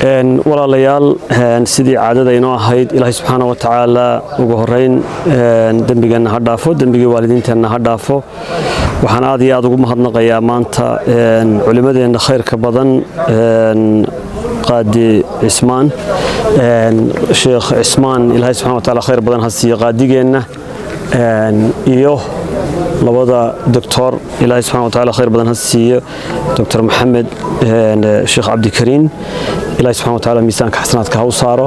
Walaalayaal, sidii caadada inoo ahayd, Ilaahay subxaana wa tacaala ugu horeyn dembigeenna ha dhaafo, dembigii waalidiinteenna ha dhaafo. Waxaan aad iyo aad ugu mahadnaqayaa maanta culimmadeenna khayrka badan, Qaadi Cismaan, Sheekh Cismaan, Ilaahay subxana wa taala khayr badan ha siiyo qaadigeenna, iyo labada doctor, Ilaahay subxana wa taala khayr badan ha siiyo, Doctor Maxamed, Sheekh Cabdikariin, Ilahay subxana wa taala miisaanka xasanaadka ha u saaro,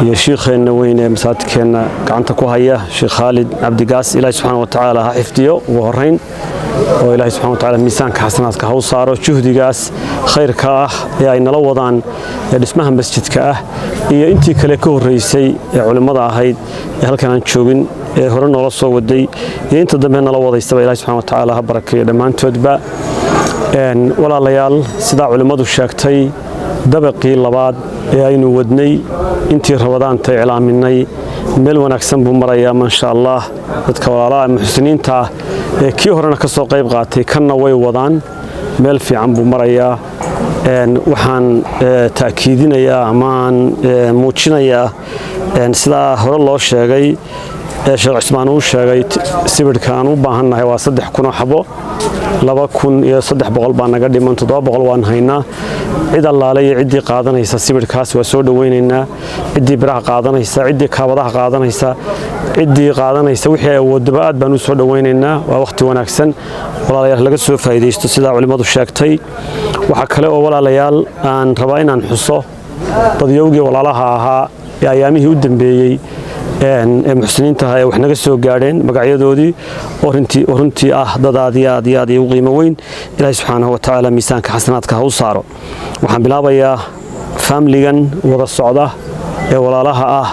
iyo shiikheenna weyn ee masaajidkeenna gacanta ku haya, Sheekh Khaalid Cabdigaas, Ilahay subxaana wa tacaala ha xifdiyo ugu horeyn, oo Ilahay subxana wa taala miisaanka xasanaadka ha u saaro juhdigaas khayrka ah ee ay nala wadaan ee dhismaha masjidka ah, iyo intii kale ka horreysay ee culimmada ahayd ee halkan aan joogin ee hore noola soo waday, iyo inta dambe nala wadaysaba. Ilahay subxana wa tacaala ha barakeeyo dhammaantoodba. Walaalayaal, sidaa culimmadu sheegtay, dabaqii labaad ee aynu wadnay intii Ramadaanta iclaaminay meel wanaagsan buu marayaa, maasha Allah. Dadka walaalaha muxsiniinta ah ee kii horena ka soo qayb qaatay, kanna way wadaan, meel fiican buu marayaa. Waxaan ta'kiidinayaa amaan muujinayaa, sidaa hore loo sheegay ee Sheekh Cismaan uu sheegay, sibidhka aan u baahannahay waa 3000 oo xabo. 2300 baa naga dhiman, 700 waan haynaa. Cid allaale iyo ciddii qaadanaysa sibidhkaas waa soo dhowaynaynaa. Ciddii biraha qaadanaysa, ciddii kaabadaha qaadanaysa, ciddii qaadanaysa wixii ay awoodaba, aad baan u soo dhowaynaynaa. Waa wakhti wanaagsan, walaalayaal, laga soo faa'iidaysto sidaa culimmadu sheegtay. Waxaa kale oo, walaalayaal, aan rabaa inaan xuso dadyowgii walaalaha ahaa ee ayaamihii u dambeeyey ee muxsiniinta ahaa ee wax naga soo gaadheen magacyadoodii, oo runtii ah dad aad iyo aad iyo aad igu qiimo weyn. Ilaahay subxaanahu wa tacaala miisaanka xasanaadka ha u saaro. Waxaan bilaabayaa faamiligan wada socda ee walaalaha ah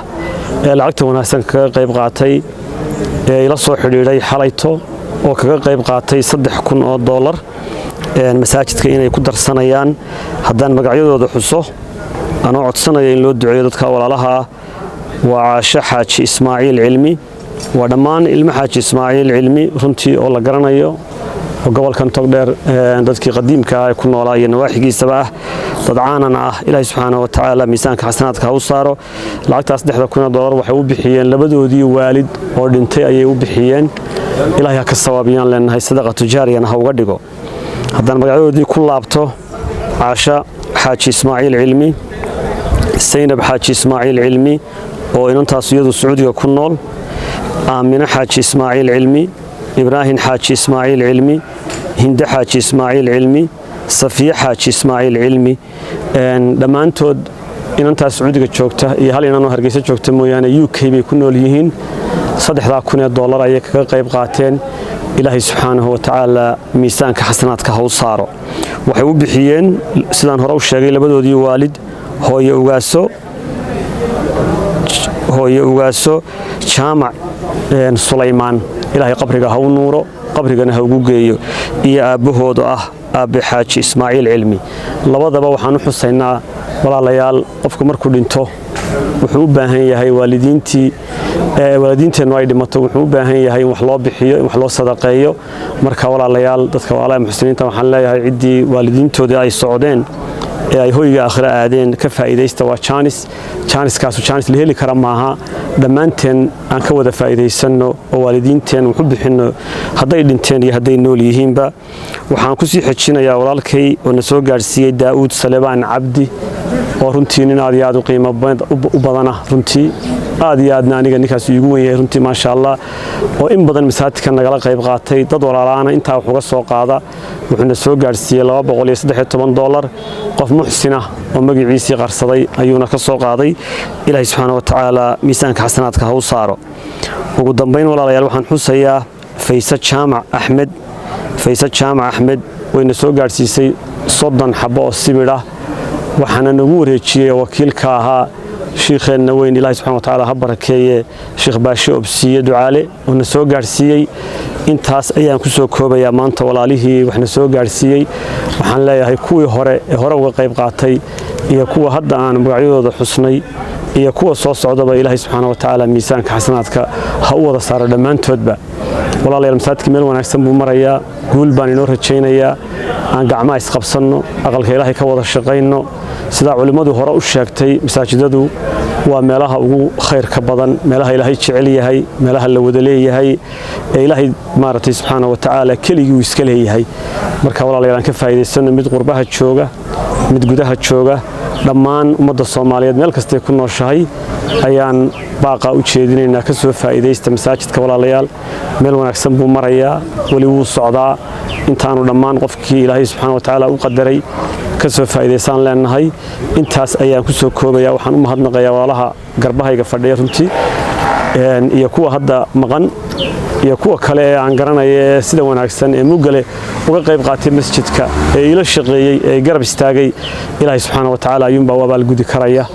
ee lacagta wanaagsan kaga qayb qaatay ee ila soo xidhiidhay xalayto, oo kaga qayb qaatay $3000 masaajidka inay ku darsanayaan. Haddaan magacyadooda xuso, anoo codsanaya in loo duceeyo dadka walaalaha ah, waa Caasho Xaaji Ismaaciil Cilmi. Waa dhammaan ilmo Xaaji Ismaaciil Cilmi runtii oo la garanayo, oo gobolkan Togdheer dadkii qadiimka ah ee ku noolaa iyo nawaaxigiisaba ah, dad caanan ah. Ilaahay subxaana wa tacaala miisaanka xasanaadka ha u saaro. Lacagtaas $3000 waxay u bixiyeen labadoodii waalid oo dhintay ayay u bixiyeen. Ilaahay ha ka sawaabiyaan leenahay, sadaqa tujaariyana ha uga dhigo. Haddaan magacyadoodii ku laabto: Caasha Xaaji Ismaaciil Cilmi, Saynab Xaaji Ismaaciil Cilmi oo inantaas iyadu Sacuudiga ku nool, Aamine Xaaji Ismaaciil Cilmi, Ibraahim Xaaji Ismaaciil Cilmi, Hinde Xaaji Ismaaciil Cilmi, Safiye Xaaji Ismaaciil Cilmi. Dhammaantood inantaas Sacuudiga joogta iyo hal inanoo Hargeysa joogta mooyaane UK bay ku nool yihiin. $3000 ayay kaga qayb qaateen. Ilaahay subxaanahu wa tacaala miisaanka xasanaadka ha u saaro. Waxay u bixiyeen, sidaan hore u sheegay, labadoodii waalid, hooye Ugaaso Jaamac Sulaymaan, Ilaahay qabriga ha u nuuro, qabrigana ha ugu geeyo, iyo aabbahooda ah aabbe Xaaji Ismaaciil Cilmi. Labadaba waxaan u xusaynaa, walaalayaal, qofku markuu dhinto wuxuu u baahan yahay, waalidiintii, waalidiinteennu ay dhimato, wuxuu u baahan yahay in wax loo bixiyo, in wax loo sadaqeeyo. Marka walaalayaal, dadka walaalaha muxsiniinta waxaan leeyahay, ciddii waalidiintoodii ay socdeen ee ay hoyga aakhire aadeen, ka faa'iidaysta. Waa jaanis, jaaniskaasu jaanis la heli kara maaha. Dhammaanteen aan ka wada faa'iidaysanno oo waalidiinteen wax u bixinno, hadday dhinteen iyo hadday nool yihiinba. Waxaan ku sii xejinayaa walaalkay oo na soo gaadhsiiyey, Daa'uud Salebaan Cabdi, oo runtii nin aad iyo aad u qiimo u badana, runtii aad iyo aadna aniga ninkaas iigu wen yahay runtii, maasha Allah, oo in badan masaajidka nagala qayb qaatay, dad walaalaana intaa wax uga soo qaada. Wuxuuna soo gaadhsiiyey $213. Qof muxsina oo magaciisii qarsaday ayuuna ka soo qaaday. Ilaahay subxaana wa tacaala miisaanka xasanaadka ha u saaro. Ugu dambayn, walaalayaal, waxaan xusayaa Fayse Jaamac Axmed. Fayse Jaamac Axmed wayna soo gaadhsiisay 30 xabo oo sibidh ah, waxaana nagu wareejiyey wakiilka ahaa shiikheenna weyn, Ilahi subxana wa tacaala ha barakeeye, Sheekh Baashe Obsiiye Ducaale, oo na soo gaadhsiiyey. Intaas ayaan ku soo koobayaa maanta. Walaalihii waxna soo gaadhsiiyey waxaan leeyahay, kuwii hore ee hore uga qayb qaatay iyo kuwa hadda aan magacyadooda xusnay Iyo kuwa soo socdaba Ilaahay subxaana wa tacaala miisaanka xasanaadka ha u wada saaro dhammaantoodba. Walaalayaal, masaajidka meel wanaagsan buu marayaa, guul baan inoo rajaynayaa. Aan gacmaha isqabsanno, aqalka Ilaahay ka wada shaqayno. Sidaa culimmadu hore u sheegtay, masaajidadu waa meelaha ugu khayrka badan, meelaha Ilaahay jecel yahay, meelaha la wada leeyahay ee Ilaahay maaragtay subxaana wa tacaala keligii uu iska leeyahay. Marka walaalayaal, aan ka faa'iidaysano, mid qurbaha jooga, mid gudaha jooga, dhammaan ummadda Soomaaliyeed meel kastay ku nooshahay ayaan baaqa u jeedinaynaa: ka soo faa'iidaysta masaajidka. Walaalayaal, meel wanaagsan buu marayaa, weli wuu socdaa. Intaanu dhammaan qofkii Ilaahay subxaana wa tacaala u qadaray ka soo faa'iidaysaan leenahay. Intaas ayaan ku soo koobaya. Waxaan u mahadnaqayaa walaalaha garbahayga fadhiya runtii, iyo kuwa hadda maqan, iyo kuwa kale ee aan garanaya ee sida wanaagsan ee muggale uga qayb qaatay masjidka, ee ila shaqeeyey, ee garab istaagay. Ilaahay subxaana wa tacaala ayuunbaa u abaalgudi karaya.